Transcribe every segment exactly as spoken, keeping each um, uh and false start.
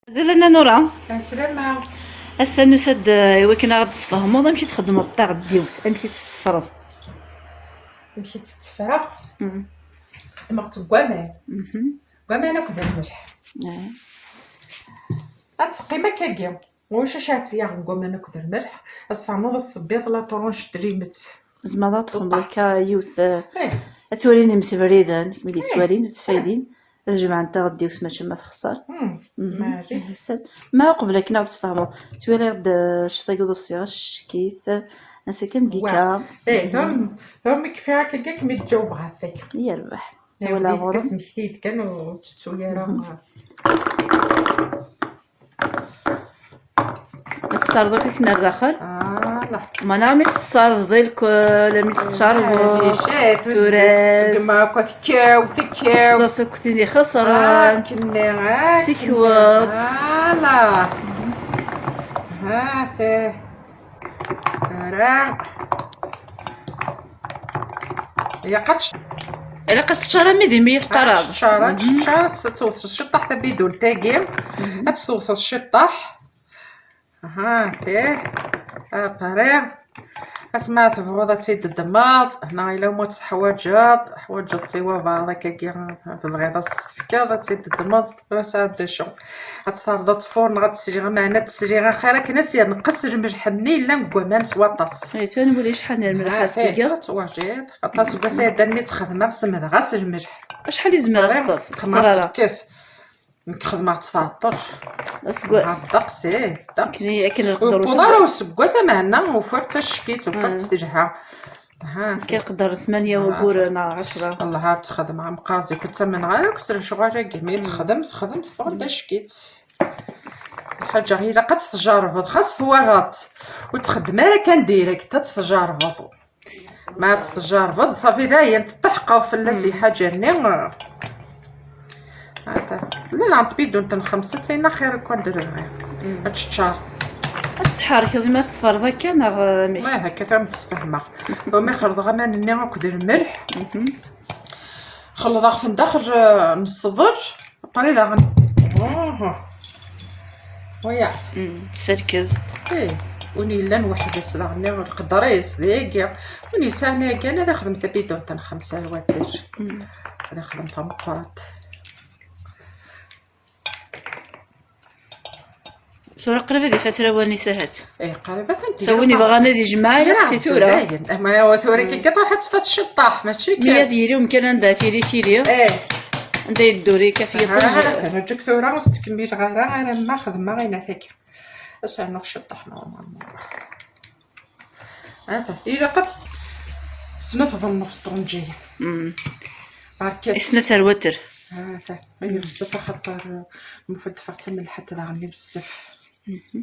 Azul a Nna Nura. Aslama. Ass-a nusa-d, eh, i wakken ara ɣ-d-tesfehmeḍ amek i txeddmeḍ taɣeddiwt, amek i tt-tetteffreḍ. Amek i tt-tteffreɣ? Mhm. Xeddmeɣ-tt deg waman. Mhm. Deg waman akked lmelḥ. Ah. Ad teqqim akkagi. Ulac acu ara tt-yaɣen deg waman akked lmelḥ. Ad s-ternuḍ ad s-tebbiḍ la tranche n trimet. Tzemreḍ ad txedmeḍ akka yiwet, eh, ad tt-walin imsebriden, mi d-ttwalin, ad tt-faydin, ad jemɛen taɣeddiwt mačči ma texṣer. Mhm. Maɛlic. Ma uqbel akken ad ɣ-d-tesfehmeḍ, ttwaliɣ-d, eh, ciṭ-agi uḍebsi, ɣas ccek-it, eh, ansa kan d-ikka. Eh, tura, tura mi kfiɣ akka, akka mi d-ǧawbeɣ ɣef waya. Yerbeḥ. Wala ɣur-m. Asmekti-d kan ur tettu ara. Mhm. Ad testardeḍ akk akken ar daxel. Voilà. Mana mi tt-testardeḍ i lkul, mi tt-tcerbeḍ. Tura tseggem akk, tekkaw, tekkaw. Tekkseḍ-as akk tin ixesren. Akken, akken. Voilà. Ha-t. Ara. Ilaq ad tec-, ilaq ad teččar armi d imi i teqqareḍ. Ad teččar, ad teččar, ad tt-tewteḍ ciṭṭaḥ tabidunt-agi. Mhm. Ad tt-tewteḍ ciṭṭaḥ. Aha, tih. Après. Asma tebɣuḍ ad tt-id-ddmeḍ, hna ila ma tt-teḥwaǧeḍ, teḥwaǧeḍ-tt i wabɛaḍ akkagi, tebɣiḍ ad s-tt-tefkeḍ, ad tt-id-ddmeḍ. Ur sɛiɣ d acu. Ad tt-terreḍ ad tfur neɣ ad tesliɣ, meɛna ad tesliɣ axir akken ad s-yenqes lmelḥ-nni yellan deg waman s waṭas. Ay, tura wali acḥal n lmelḥ ad s-tgeḍ. Ad twaliḍ. Aṭas n wass iɛeddan mi tt-xedmeɣ, semdeɣ-as lmelḥ. Acḥal i tezmer ad teṭṭef? Xemsa ara. Nekk xedmeɣ-tt tɛeṭṭel. Aseggas. Ddeqs, ih, ddeqs. Akken, akken lqedr n useggas. Ur yewwiḍ ara useggas, ameɛna ufiɣ-tt acekkit, ufiɣ-tt telha. Aha. Nekk lqedr n tmanya wagguren neɣ ɛecra. Allah, ad texdem, am qazi, ur ttamneɣ ara akk s lecɣal-agi. Mi texdem, texdem, teffeɣ-d acekkit. Lḥaǧa ilaq ad tt-tjerrbeḍ, xas twalaḍ-tt ur txeddem ara kan direct, ad tt-tjerrbeḍ. Ma ad tt-tjerrbeḍ, ṣafi dayen, tetḥeqqeḍ fell-as lḥaǧa-nni. Hata. La, la, tbidunt n xemsa, d tayen axir akk ad d-rebɛi. Ad teččar. Ad tt-tḥerkeḍ, ma ad tt-tferḍ akka, neɣ, eh, amek? Ma akka tura m-d-sfehmeɣ. Umi xelḍeɣ aman-nni akked lmelḥ. Mhm. Xelḍeɣ-ten daxel, eh, n ṣṣder. Après daɣen. Uhu. Waya. Mm, serkez. Eh, win yellan weḥd-s daɣen, lqedr-is deg. Win yesɛan yakan ad ixdem tabidunt n xemsa lwater. Mm. Ad ixdem tameqqrant. Tura qrib ad ifat lawan-is ahat. Eh, qrib ad tent-, sa win yebɣan ad ijmeɛ, ilaq si tura. Dayen. Ama tura kika truḥ ad tfat ciṭṭaḥ, mačči kan. Mi ad yili umkan anda tili tili. Eh. Anda yedduri kaf yiṭij. Ah, atan aǧǧek tura ur s-ttkemmileɣ ara, alamma xedmeɣ ayen ataki. Ad s-rnuɣ ciṭṭaḥ, normalement. Ata, ilaq ad tt-, snat d nnefs ṭrunǧiya. Mm. Barket. Snat ar water. Ata, ay, bezzaf axaṭer, eh, mufad teffeɣ d tamelḥant daɣen-nni bezzaf. Mhm.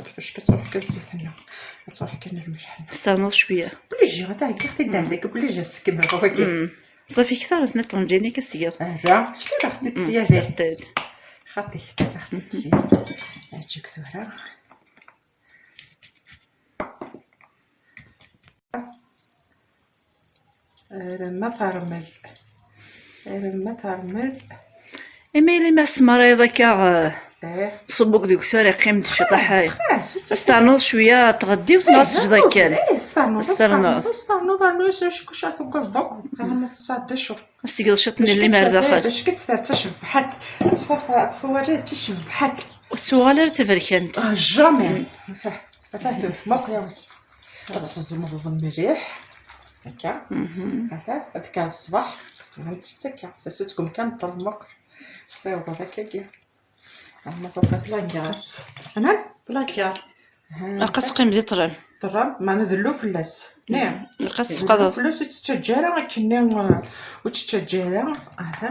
Kifkif ad truḥ kan zzit-nni, ad truḥ kan lmecḥ-nni. Testernuḍ cwiya. Obligé, ad ɛeggiɣ-t-id ar dagi, obligé ad sekkibeɣ wagi. Mm. Ṣafi kter, snat ṭrunǧiya akka s-tgiḍ. Ara, kter aɣ-t-id sya. Mm, dayen. Xaṭi kter aɣ-t-id sya. Aǧǧek tura. Arma termel. Arma termel. Imi yella ma tesmarayeḍ akka, eh, eh, ṣubbuk deg usar, iqqim-d ciṭaḥ. Xas, xas, ur tt-, ad s-ternuḍ cwiya tɣeddiwt neɣ ad teǧǧeḍ akken? Eh, ad s-ternuḍ, ad s-ternuḍ, ad s-ternuḍ, rnu-as acku ca tuggadeḍ akk. Arma tesɛeddi cwiṭ. Ad s-tgeḍ ciṭ n llim ar daxel. Bac ad tt-terr d tacebḥant. Ad tt-taf-, ad tt-twaliḍ d tacebḥant. Ur tettuɣal ara d taberkant. Ah, jamais. Mm. Ata, ata, muqel ya wis. Ad teẓẓmeḍ mliḥ. Akka. Mhm. Ata, ad tekker ṣṣbeḥ. Ad tettekka. Sasut-kem kan ṭṭal muqel. Tessawḍeḍ akkagi. Ama tufiḍ la gare. Anam? La gare. Aha. Ilaq ad teqqim di ṭṭlam. Ṭṭlam, meɛna d llu fell-as. Ne? Ilaq ad tesfeqdeḍ. Fell-as ur tettaǧǧa ara akkenni, uh, ur tettaǧǧa ara. Aha.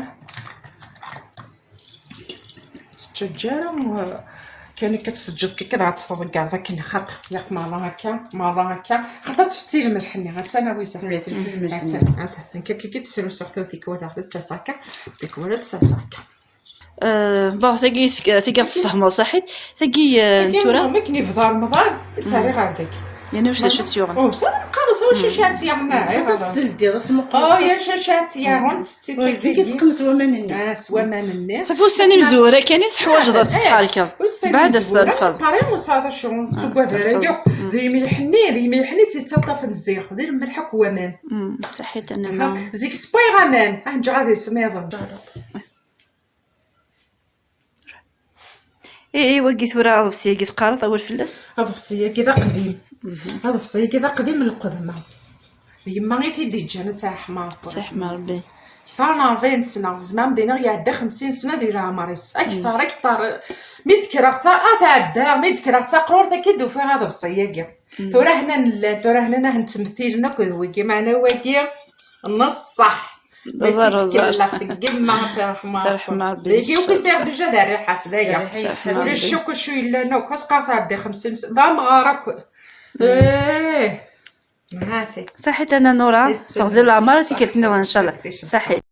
Tettaǧǧa ara, uh, kan akka tt-teǧǧeḍ kan, kan ad tt-tḍeggreḍ akken xaṭer. Yaq merra akka, merra akka. Xaṭer ad tfetti lmelḥ-nni. Attan a Wiza. Attan, attan. Nekk akka, akka tesrusuɣ tikwal, ad tt-sers akka. Tikwal ad tt-sers akka. Euh, bon, tagi, tagi ad ɣ-tesfehmeḍ saḥit. Tagi, euh, tagi tura. Ma akken yebda Remḍan, ad tt-rriɣ ar dagi. Yerna ulac d acu tt-yuɣen. Ur sɛiɣ nqabeṣ, ur cacati, ma Ɣas ad s-teldiḍ, ad tmuqleḍ. Oh, ya cacati, ya hon, tetti Wagi tagi. Tqems waman-nni. Ah, s waman-nni. Safi ussan imezwura kan i teḥwaǧeḍ ad tesxerkeḍ. Ussan Beɛd ad imezwura, s-terfeḍ. Pareil, ur sɛiɣ acu. Tugad ara yakk. D yimilḥen-nni, d yimilḥen-nni tt-yettaṭṭafen ziɣ. D lmelḥ akk waman. Mm, saḥit a nana. Zik swiɣ aman. Ah, nǧeɣ ad ismiḍen. Ihi, wagi tura aḍebsi-agi teqqareḍ awal fell-as? Aḍebsi-agi d aqdim. Aḍebsi-agi d aqdim n lqedma. D yemma i t-id-iǧǧan, ad tt-iṛḥem Ṛebbi. Saḥma Rebbi. Kter n ṛebɛin sna, zemreɣ ad d-iniɣ iɛedda xemsin sna di leɛmer-is. Akter, akter. Mi d-kkreɣ d ta-, ah, tɛedda, mi d-kkreɣ d taqrurt, akka i d-ufiɣ aḍebsi-agi. Tura hna nella, tura hna nah nettmettilen akk d wigi, meɛna wagi n ṣṣeḥ. Mačči d tkellax, deg yemma, ad tt-iṛḥem Ṛebbi. Tt-iṛḥem Ṛebbi. Dagi akk i sɛiɣ déjà d rriḥa-s, daya. Ulac akk acu yellan akk, asqar tɛeddi xemsin s-, d amɣar akk. Eh. Hati. Saḥit a nana Nura, seɣzi leɛmer tikkelt nniḍen, ncallah. Saḥit.